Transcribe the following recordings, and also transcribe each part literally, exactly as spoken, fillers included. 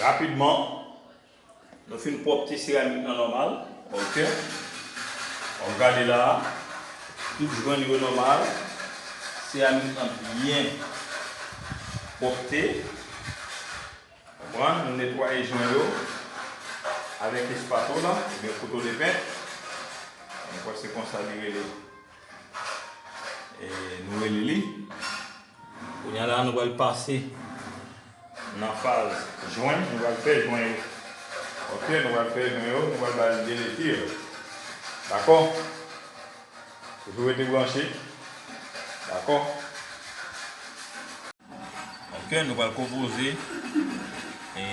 Rapidman, nou fin pwòpte seramik nan nòmal. Ok. W ap gade la, tout jwenn yo nòmal. Seramik lan byen pwòpte. Konprann? Nou netwaye jwenn yo avèk espatola oubyen kouto de pent. Mwen kwè se konsa li rele. E nou rele li. Kounye a la, nou pral pase nan faz jwenn, nou pral fè jwenn yo. Ok, nou pral fè jwenn yo, nou pral ba li de leti yo. Dakò? Toujou rete branche. Dakò? Ok, nou pral konpoze, e,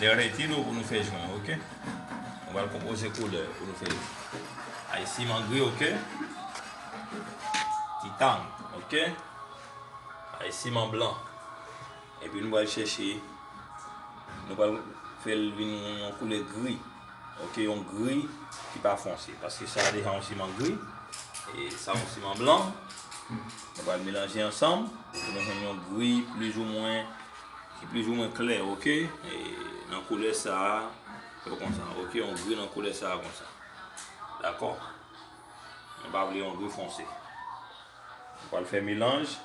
de retilo pou nou fè jwenn, ok? Nou pral konpoze koulè pou nou fè jwenn. Ay siman gri, ok? Titang, ok? Ay siman blan. Epi nou pral chèche, nou pral fè l vin yon koulè gri. Ok, yon gri ki pa fonse. Paske sa a deja yon siman gri. E sa yon siman blan. Nou pral melanje ansanm. Pou nou jwenn yon gri plizoumwen, ki plizoumwen klè, ok? E nan koulè sa a, yo konsa. Ok, yon gri nan koulè sa a konsa. Dakò? Nou pa vle yon gri fonse. Nou pral fè melanj.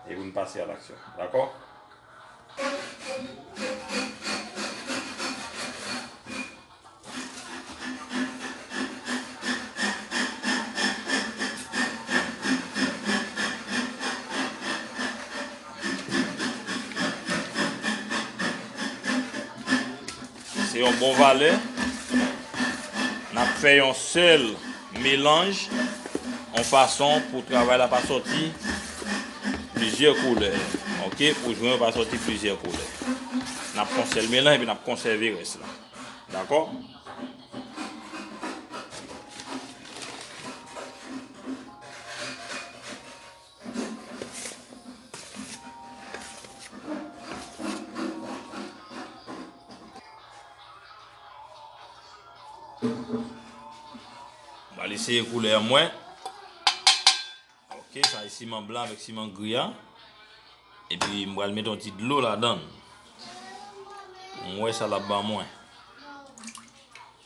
E pou n pase a laksyon. Dakò? Se yon bon valè. N ap fè yon sèl melanj, yon fason pou travay la pa sòti plizyè koulè. Ok, pou jwenn yo pa sòti plizyè koulè. N ap fè yon sèl melanj epi n ap konsève rès la. Dakò? M pral eseye koulè an mwen. Ok, sa se siman blan avèk siman gri a. Epi m pral mete yon ti dlo ladan l. Pou m wè sa l ap ban mwen.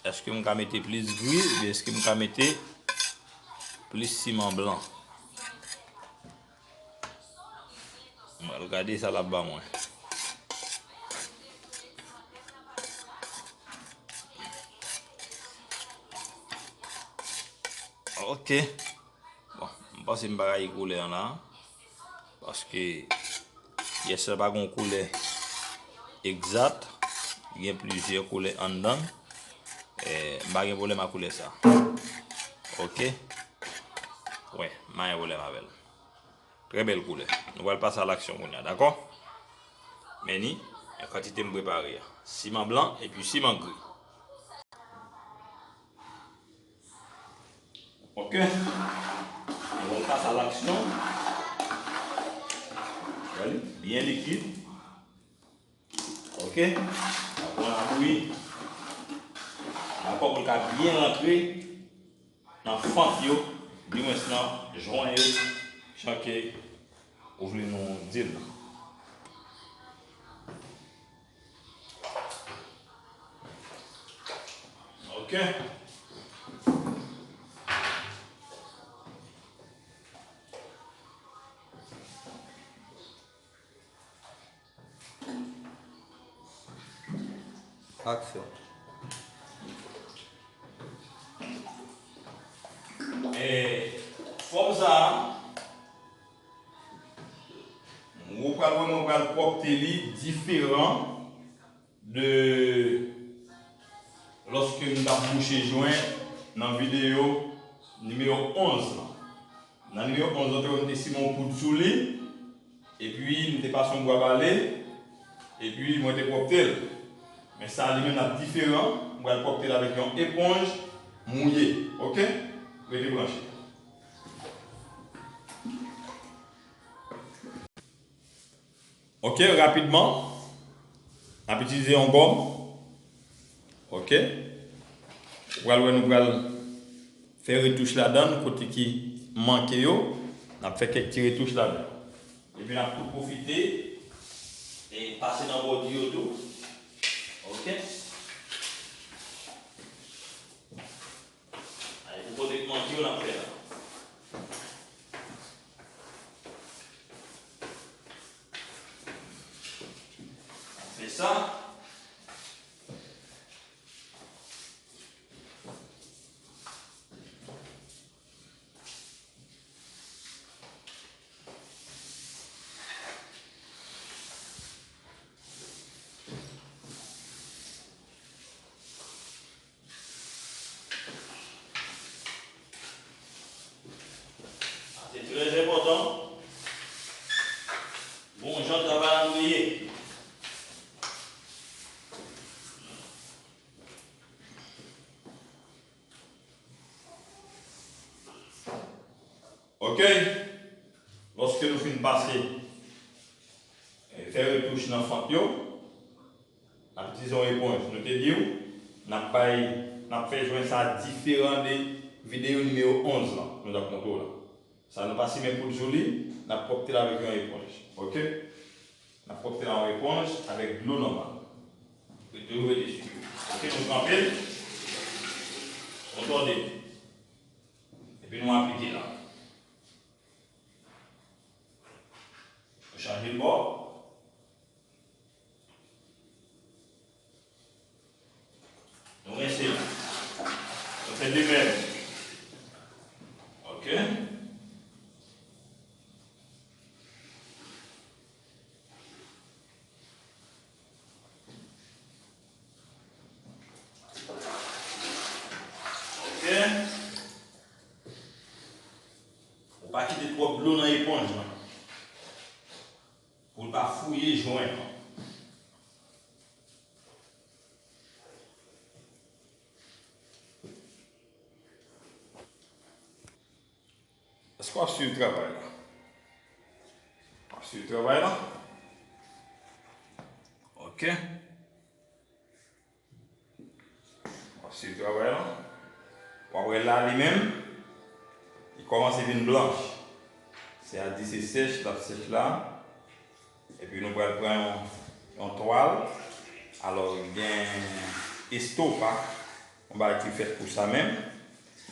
Èske m ka mete plis gri oubyen èske m ka mete plis siman blan? M pral gade sa l ap ban mwen. Ok. Bon, m panse m pa rayi koulè an la. Paske pyès la pa gen yon koulè egzat. Gen plizyè koulè anndan. Eh, m pa gen pwoblèm ak koulè sa. Ok. Wè, m pa gen pwoblèm avè l. Trè bèl koulè. Nou pral pase a laksyon kounye a, dakò? Men ni, men kantite m prepare a. Siman blan epi siman gri. Ok. Nou pral pase a laksyon. Gade, byen likid. Ok. N ap pran labouyi. Dakò, pou l ka byen rantre nan fant yo, dimwens nan jwenn yo, jan ke ou vle nou di l. Ok. Aksyon. E fòm sa a, ou pral wè mwen pral pwòpte li diferan de lòske m t ap bouche jwen nan videyo nimewo onz lan. Nan nimewo onz lan, te wè m te simen yon poud sou li, epi m te pase yon bwa bale, epi mwen te pwòpte l. Men sa li menm l ap diferan, m pral pwòpte l avèk yon eponj mouye. Ok? Rete branche. Ok, rapidman, n ap itilize yon gòm. Ok. Ou pral wè nou pral fè retouch ladan l, kote ki manke yo, n ap fè kèk ti retouch ladan l. Epi n ap tou pwofite E pase nan bòdi yo tou. Ok. Ay, pou kote k manke yo, n ap fè la. N ap fè sa. Sa se trè enpòtan. Bon jan travay la nou ye. Ok. Lòske nou fin pase, eh, fè retouch nan fant yo, n ap itilize yon eponj. Nou te di w, n ap bay, n ap fè jwen sa diferan de videyo nimewo onz lan nou t ap montre w la. Sa nou pa simen poud sou li, n ap pwòpte l avèk yon eponj. Ok? N ap pwòpte l avèk yon eponj avèk dlo nòmal. Rete, rete sou. Ok, nou kanpe l. Nou tòde. Epi nou aplike la. Nou chanje l bò. Nou rense l. Nou fè de menm. Ok. Ok. Ou pa kite twòp dlo nan eponj lan. Pou l pa fouye jwen an. Èske w ap swiv travay la? W ap swiv travay la? Ok. W ap swiv travay la. W ap wè la li menm, li kòmanse vin blanch. Se a di se sèch, l ap sèch la. Epi nou pral pran yon, yon twal. Alò, gen estopa, yon bagay ki fèt pou sa menm.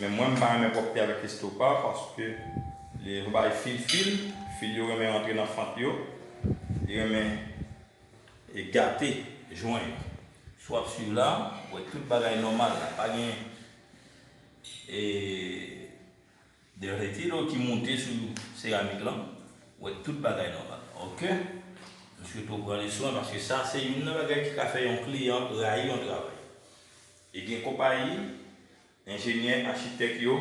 Men mwen, m pa renmen pwòpte avèk estopa, paske li yon bagay fil fil. Fil yo renmen rantre nan fant yo. Li renmen e gate jwen yo. Si w ap swiv la, w wè tout bagay nòmal la. Pa gen, e, de retilo ki moute sou seramik lan. W wè tout bagay nòmal. Ok? M swete w pran le swen paske sa se youn nan bagay ki ka fè yon kliyan rayi yon travay. E gen konpayi, enjenyè, achitèk yo,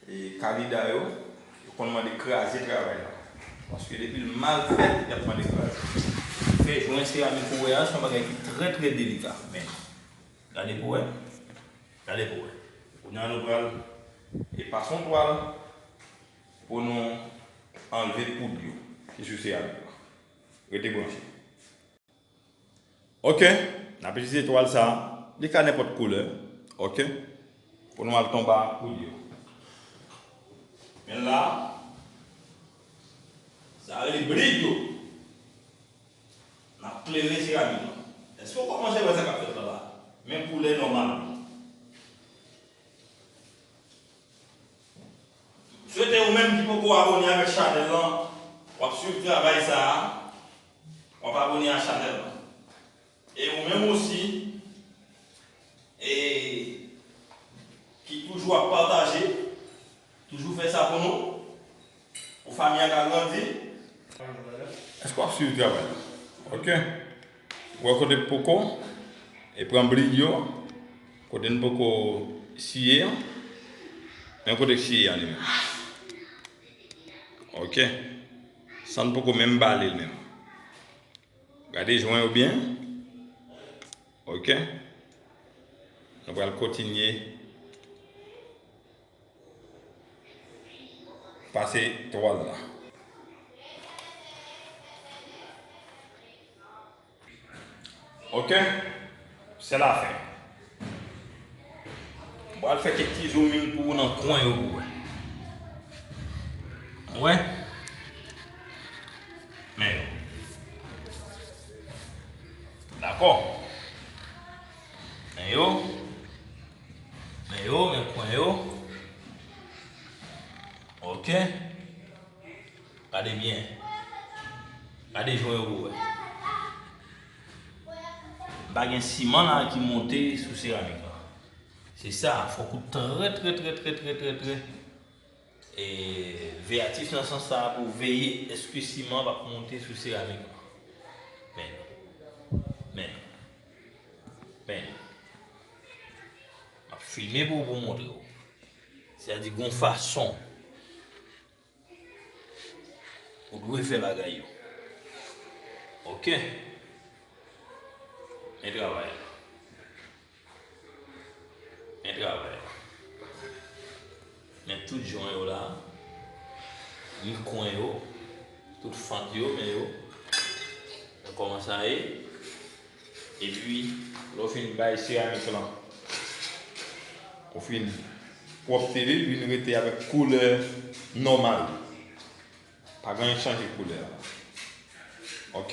e kandida yo, yo konn mande kraze travay la. Paske depi l mal fèt, y ap mande kraze. Fè jwen seramik ou wè a, se yon bagay ki trè, trè delika. Men, gade pou wè. Gade pou wè. Kounye a nou pral e pase yon twal pou nou anlve poud yo ki sou seramik la. Rete branche. Ok, n ap itilize twal sa a. Li ka nenpòt koulè. Ok, pou nou al tonbe ak poud yo. Men la, sa rele brid yo. N ap klere seramik lan. Èske w kòmanse wè sa k ap fèt la la? Men koulè nòmal li. Swete ou menm ki poko abòne avèk chanèl lan, w ap swiv travay sa a, w ap abòne a chanèl lan. E ou menm osi, e ki toujou ap pataje, toujou fè sa pou nou, pou fanmi an ka grandi. Èske w ap swiv travay la? Ok. Ou wè kote k poko, e pran brid yo, kote n poko siye an, men kote k siye an li menm. Ok. San n poko menm bale l menm. Gade jwen yo byen. Ok. Nou pral kontinye pase twal la. Ok. Se lafen. M pral fè kèk ti zooming pou ou nan kwen yo pou wè. Ou wè? Men yo. Dakò? Men yo. Men yo, men kwen yo. Ok. Gade byen. Gade jan yo pou wè. M pa gen siman la ki monte sou seramik la. Se sa, fòk ou trè, trè, trè, trè, trè, trè, trè, e, veyatif nan sans sa a pou veye èske siman p ap monte sou seramik la. Men, men, men. M ap filme pou, pou montre w. Sètadi, gon fason ou dwe fè bagay yo. Ok. Men travay la. Men travay la. Men tout jan yo la. Men kwen yo. Tout fant yo, men yo. Men kòman sa ye. Epi, lè w fin bay seramik lan, ou fin pwòpte li, li vin rete avèk koulè nòmal. Pa gen anyen k chanje koulè a. Ok.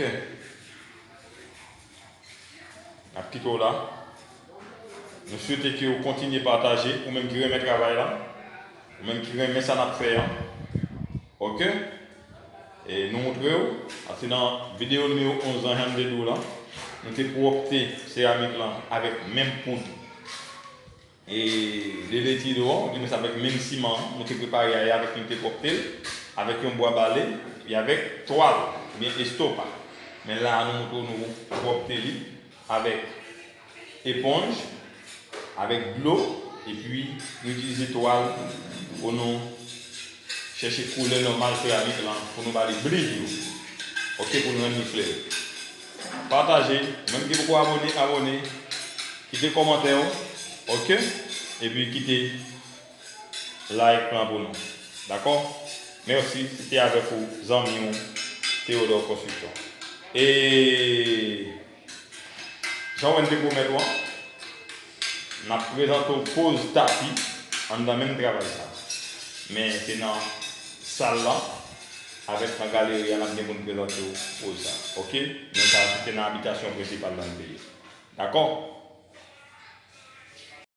N ap kite w la. Nou swete ke w kontinye pataje, ou menm ki renmen travay la, ou menm ki renmen sa n ap fè an. Ok. E nou montre w, paske nan videyo nimewo onz lan, jan m te di w lan, nou te pwòpte seramik lan avèk menm poud e lele ti do an, oubyen sa avèk menm siman an, nou te prepare a, e avèk nou te pwòpte l, avèk yon bwa bale, epi avèk twal, oubyen estopa. Men la a, nou montre w nou pwòpte li avèk eponj, avèk dlo, epi nou itilize twal pou nou chèche koulè nòmal seramik lan, pou nou ba li brilyo. Ok, pou nou rann li klè. Pataje, menm ki poko abòne, abòne. Kite kòmantè w, ok? Epi kite like lan pou nou. Dakò? Mèsi, se te avèk ou, zanmi w, Theodore Construction. E jan w wè n te pwomèt ou an, n ap prezante w poz tapi anndan menm travay sa. Men se nan sal lan, avèk nan galeri a, n ap gen pou n prezante w poz sa. Ok? Men sa, se te nan abitasyon prensipal la n te ye. Dakò?